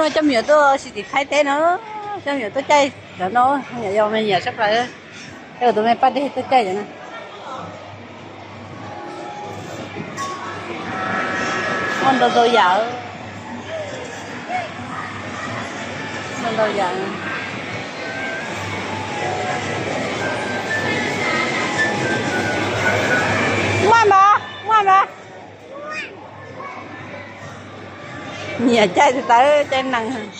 Coj me nyuam tuaj ua si tim Thaib teb no, coj me nyuam tuaj caij cov no, me nyuam yau me nyuam sab plaws, coj tus me paj dej tuaj caij cov no. Muaj ntau ntau yam, muaj ntau yam. Muaj mas, muaj mas. Nyiam caij tawv caij nees.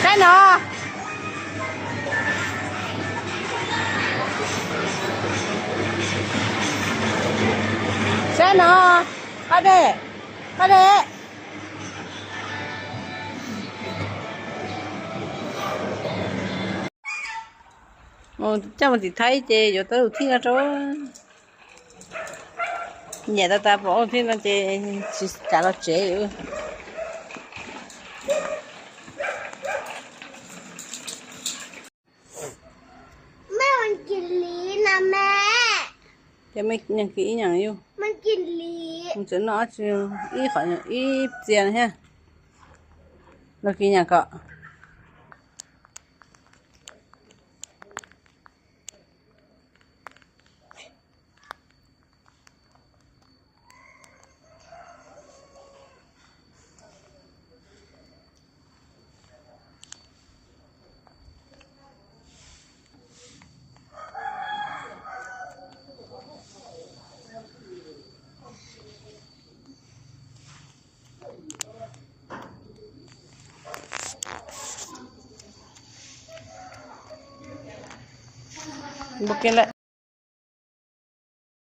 Saib no, saib no, paj dej, paj dej. Coj mus tim Thaib ces yuav tau tus thij no rau. Nyiam tas tas pom tus thij no ces tsis kam los tsev. Ces me nyuam kis ib nyuag yus, txawm noj ib qho ib txia no thiab, los kis nyam kom. Npua kiag lawm.